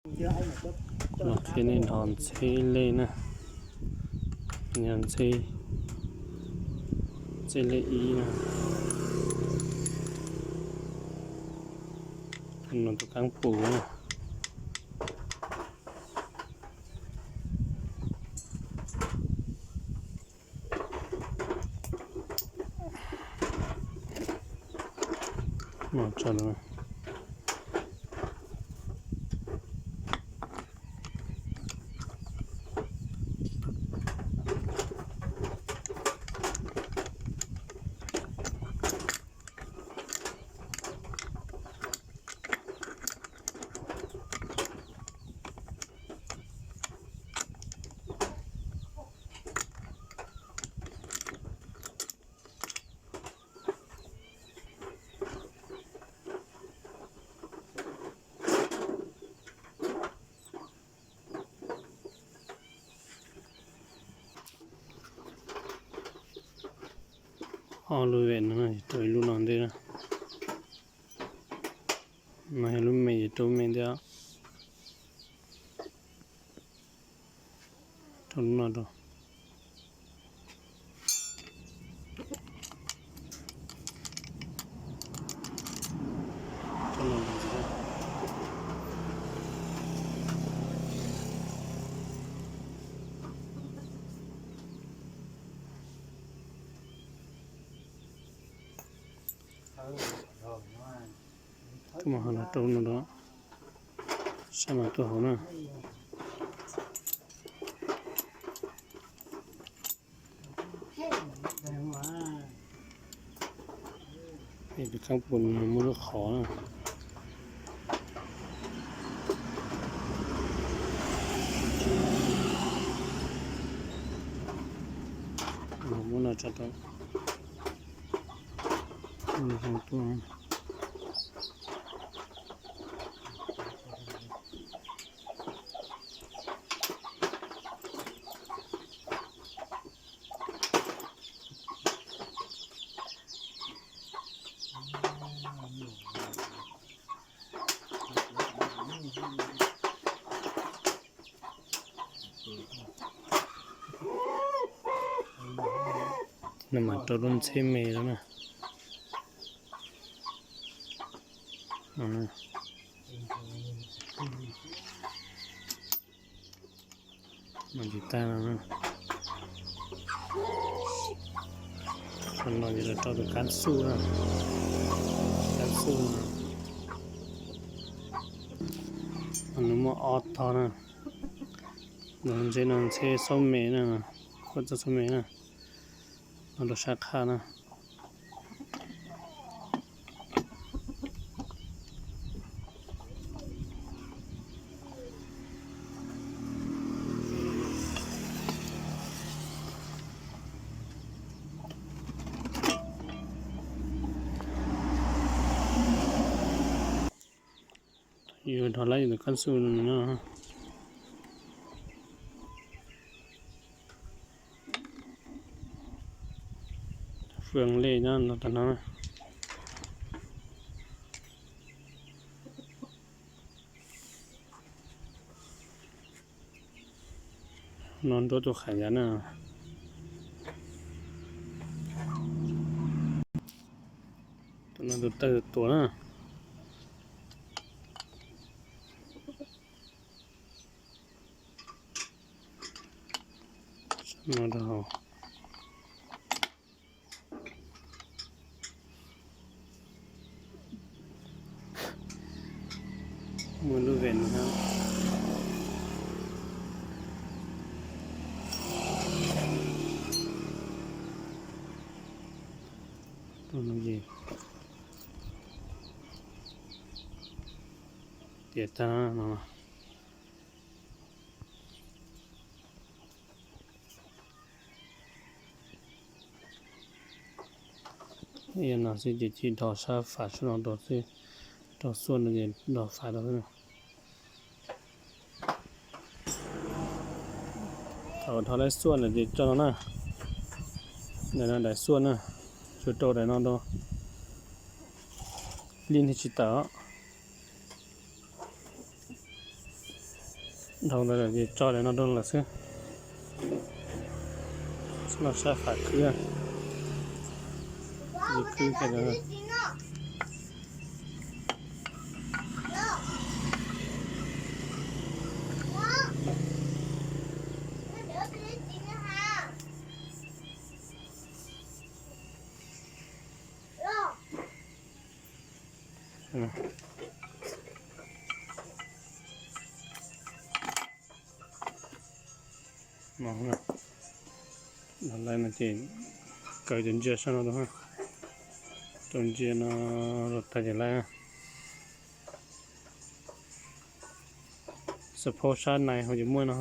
Los qhia nej nrho ntxheb lej na, yog ntxheb, ntxheb lej ib na, no tus kaab pum na. Ob lub vem no, tau ib lub no ntej na. No yog lub me, rau me ntej. Rau lub no rau. Tuaj mas ho los rau no rau, sab mas tuaj hauv na. Tus kaab pum no muaj lub qhov na. Muab no tso rau. No mas rau lub ntxheb me lawm na. No tsis tag no. Qhov no ces lawv rau tus kab xuj na. Kab xuj no, nws muaj ob tog na. Nws ntxheb no ntxheb xauj me na, khuam txoj xauj me na. No rau sab qhaj na. Yuav dhos lawv tus kab xuj no. Fwj lej nyob no tag no. No nruab tus qham yav na. Tus no tus tawg tuaj na. No rau hauv. Muaj lub vem no. Tiav tag no. Yog no xwb ces cia dhos sab fav sab no rau xwb, rau xuaj no ces dhos fav rau xwb. Thaum dhos lawm xuaj no ces coj no na, daim no daim xuaj na, tsuas rau daim no rau, lij niag tsis tawm. Dhau ntawd ces tso daim no rau lawm xwb. Los saib fam khwb, khwb thiab. Lawv no ces kaw cov ntsia sab no rau, rau ntsia no rau tag ces lawv support sab nais hauv ces muaj no.